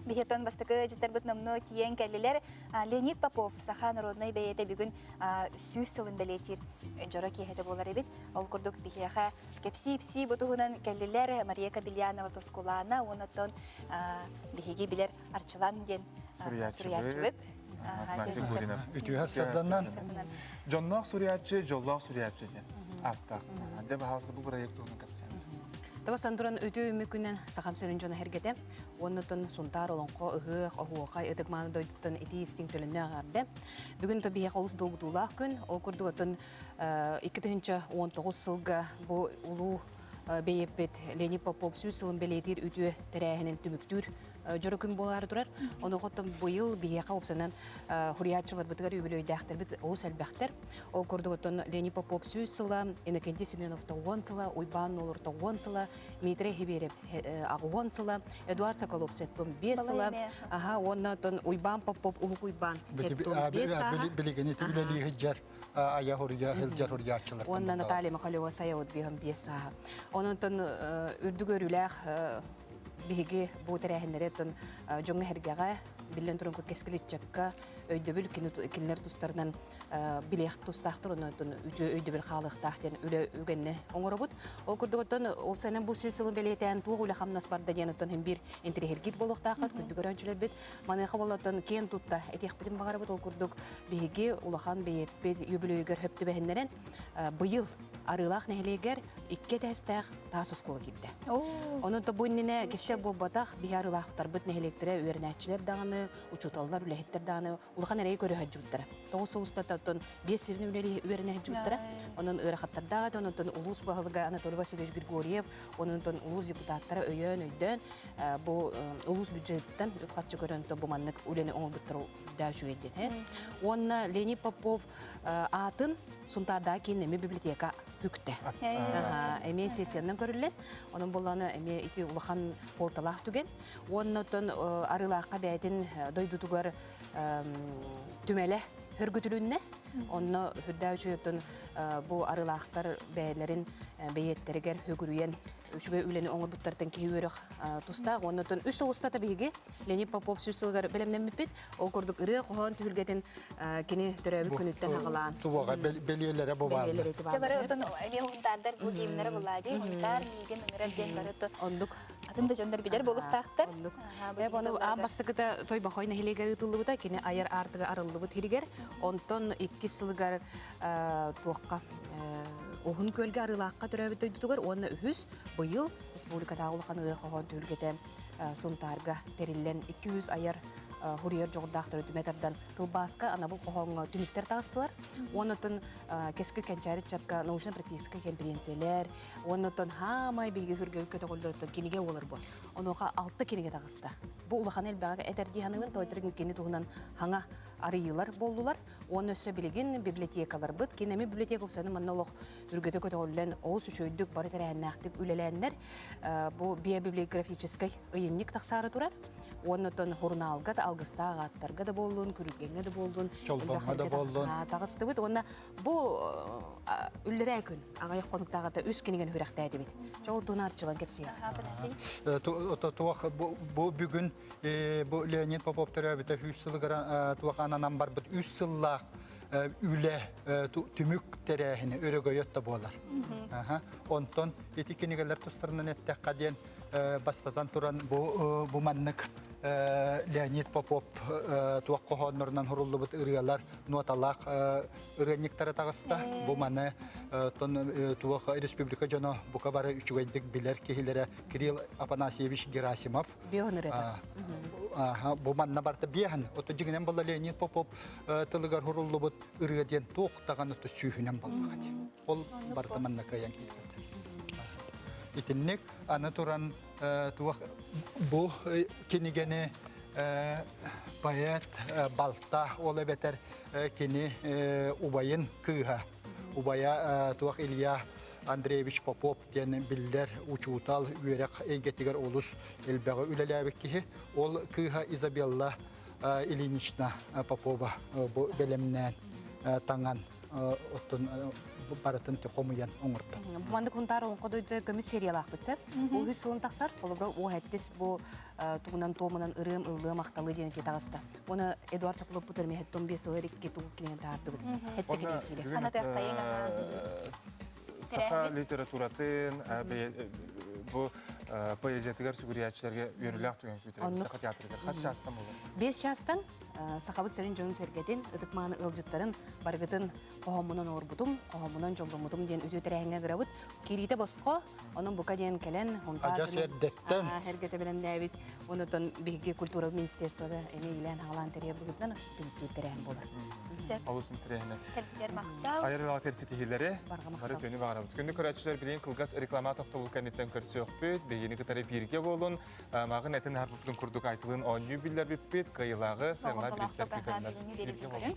Биһиэтон бастакы дьиттэрбит номнуо тиийэн кэллилэр. Леонид Попов, саха народнай бэйэтэ бүгүн 100 сылын бэлиэтиир дьоро киэһэтэ буолар эбит. Ол курдук биһиэхэ кэпсии-ипсии бу туһунан кэллилэр Мария Кобельянова Тускулаана уонна оттон биһиги билэр Арчылан диэн суруйааччыбыт. Үтүө сарданан. Дьонноох суруйааччы, дьоллоох суруйааччы диэн ааттаах. Дьэ, баһаалыста бу проект туһунан кэпсээн. Таба сандуран үтүө үмүкүнэн Сахам сирин дьоно эргэтэ. Уоннаттан Сунтаар олоҥхо ыһыах, оһуохай, ытык мааны дойдуттан итии истиҥ төлөннө аҕарды. Бүгүн то биһиэхэ олус долгутуулаах күн. Ол курдук оттон 2019 сылга бу улуу бэйэппит Леонид Попов 100 сылын бэлиэтиир үтүө тэрээһинин түмүктүүр дьоро күн буолаары турар. Онуоха быйыл биһиэхэ уопсанан хуруйааччыларбытыгар үбүлүөйдээхтэрбит олус элбэхтэр. Ол курдук оттон Леонид Попов 100 сыла, Иннокентий Семенов 90 сыла, Уйбаан Нуолур 90 сыла, Дмитрий Хиберев 80 сыла, Эдуард Соколов 75 сыла, аха уонна оттон Уйбаан Попов Уһук Уйбаан 75 сааһа. Билигини үлэлии сылдьар айа хуруйа сылдьар хуруйааччылар. Уонна Наталья Михалева Сайаут 55 сааһа. Онон үрдүк өрүүлээх биһиги бу тэрээһиннэри оттон дьоҥҥо-сэргэҕэ, биллэн туран кэскил ыччакка өйдөбүл кинилэр тустарынан билиэх тустаахтар, онон үтүө өйдөбүл хаалыахтаах диэн үлэ үгэннэ оҥоробут. Ол курдук оттон уопсайынан бу 100 сылын бэлиэтээн туох үлэ-хамнас барда диэн оттон һин биир интэриэһиргиир буолуохтааххыт, күндү көрөөччүлэрбит. Маныаха буолла оттон киэн тутта этиэхпитин баҕарабыт. Ол курдук биһиги улахан бэйэппит юбилейыгар хөп түбэһиннэрэн быйыл Арыылаах нэһилиэгэр икки этээстээх таас оскуола киирдэ. Онон то бу иннинэ кистэл буолбатах, биһи арыылаахтарбыт нэһилиэктэрэ үөрэнээччилэр даҕаны, учууталлар, үлэһиттэр даҕаны улахан эрэйи көрө сылдьыбыттара. 9 сыл устата оттон биэс сирин үлэлии үөрэнэ сылдьыбыттара. Онон ыарахаттардаах этэ, онон улуус баһылыга Анатолий Васильевич Григорьев, онон улуус депутаттара өйөөн, өйдөөн бу улуус бюджетыттан үп-харчы көрөн бу маннык үлэни оҥорбуттара да үчүгэй диэн. Уонна Леонид Попов аатын Сунтаардаа киин эмиэ библиотека үктэ. Эмиэ сессиянан көрүллэн, онон боллоно эмиэ ити улахан буолталаах түгэн. Уонна оттон Арыылаахха бэйэтин дойдутугар түмэлэ хөргүтүлүннэ. Онно үрдээ үчүгэй оттон бу арыылаахтар бэйэлэрин бэйиэттэригэр хөгүрүйэн үчүгэй үлэни оҥорбуттартан киһи үөрэх тустаах. Уонна оттон үс сыл устата биһиги Леонид Попов 100 сылыгар бэлэмнэммиппит. Ол курдук ырыа-хоһоон түһүлгэтин кини төрөөбүт күнүттэн аҕалаан. Тубаҕа бэлиэлэрэ бу бааллар. Чэ бары оттон эмиэ хунтаардар бу гимнэрэ булаа дии. Хунтаар миигин ыҥырар диэн бары Оннук. Атын да дьоннор билэр буолуохтаахтар. Оннук. Ону аан бастакыта Тойбохой нэһилиэгэр ыытыллыбыта. Кини айар аартыга арыллыбыт сиригэр. Онтон иккис сылыгар туохха Уһун Күөлгэ Арыылаахха төрөөбүт дойдутугар уонна үһүс быйыл республикатааҕы улахан ырыа хоһоон түһүлгэтэ Сунтаарга тэриллэн 200 айар хуруйар дьоҕурдаахтары түмэ тардан тылбааска анабыл хоһооҥҥо түмүктэр таҕыстылар. Уонна оттон Кэскил Кэнчээри ыччакка научно-практическай кэмпириэнсийэлэр уонна оттон хаамай биһиги хүргэбит көтөҕүллэр кинигэ буолар бу. Онуоха алта кинигэ таҕыста. Бу улахан элбэҕи этэр дии саныыбын, тоойторун кини туһунан хаҥа арыйыылар буоллулар. Уонна өссө билигин библиотекаларбыт, кинэми библиотека уксаны манна олох үргэтэ көтөҕүллэн олус үчүгэйдик бары тэрээһиннээхтик үлэлээннэр бу биобиблиографическай ыйынньык тахсаары турар. Уонна оттон сурунаалга да алгыстаах ааттарга да буоллун, күрүлгэҥҥэ да буоллун, Чолбоҥҥо да буоллун. таҕыстыбыт. Уонна бу үллэрээ күн аҕыйах хонуктааҕыта үс кинигэни сүрэхтээтибит. Чоҕул туһунан арчылан кэпсиэ. Туох бу бүгүн бу Леонид Попов төрөөбүтэ 100 сылыгар туох ананан барбыт үс сыллаах үлэ түмүк тэрээһини өрөгөйөт да буолар. Онтон ити кинигэлэр тустарынан эттэххэ диэн бастатан туран бу бу маннык Леонид Попов туох хоһооннорунан суруллубут ырыалар нуоталаах ырыанньыктара таҕыста. Бу маны туох республика дьоно бука бары үчүгэйдик билэр киһилэрэ Кирилл Афанасьевич Герасимов. Биоһун ырыата. Бу манна барта биэһин. Ото дьиҥинэн буолла Леонид Попов тылыгар суруллубут ырыа диэн туох даҕаны сүүһүнэн буоллаҕа дии. Ол барыта манна кыайан киирбэт. Итинник аны туран туох бу кинигэни поэт балта ол эбэтэр кини убайын кыыһа убайа туох Илья Андреевич Попов диэн биллэр учуутал үөрэх эйгэтигэр олус элбэҕи үлэлээбит киһи ол кыыһа Изабелла Ильинична Попова бу бэлэмнээн таҥан оттон барытын хомуйан оҥордо. Маннык Хунтаар олоҥхо дойду көмүс сериялаахпыт сөп. Бу үһүс сылын тахсар. Холобура, уоһэттис бу тугунан туомунан ырыам ыллыам ахталы диэн этии таҕыста. Уона Эдуард Соколов бу төрмэһэттон биэс сылы икки тугу кинигэ таһаардыбыт. Хэтте кини киирэ. Ханатыахтайыҥ Саха литературатын бу поэзиятыгар сүгүрүйээччилэргэ үөрүүлээх түгэн күүтэр Саха театрыгар хас чаастан буолар? Бес чаастан Сахабыт сирин дьонун сэргэтин, ытык-мааны ыалдьыттарын барыгытын хоһооммунан оҥорбутум, хоһооммунан дьолломмутум диэн үтүө тэрээһиҥҥэ ыҥырабыт. Киириитэ босхо, онон бука диэн кэлэн, Адьас эрдэттэн. Эргэтэ бэлэмнээбит. Онотон биһиги культура министерствода эмиэ иилээн-хаалаан тэрийэр быһыытынан түмүктүүр тэрээһин буолар. Олус интэриэһинэй. Кэлбитигэр махтал. Айар үлэҕитигэр ситиһиилэри, бары үтүөнү баҕарабыт. Күндү көрөөччүлэр билигин кылгас реклама тохтобул кэнниттэн көрсүөхпүт. Биһигини кытары бииргэ буолун. Мааҕын этин аһарбыппытын курдук айтылын оонньуу биллэрбиппит. Кыайыылааҕы сыаналаах бириистэр бүгүҥҥү биэриибитин көрүҥ.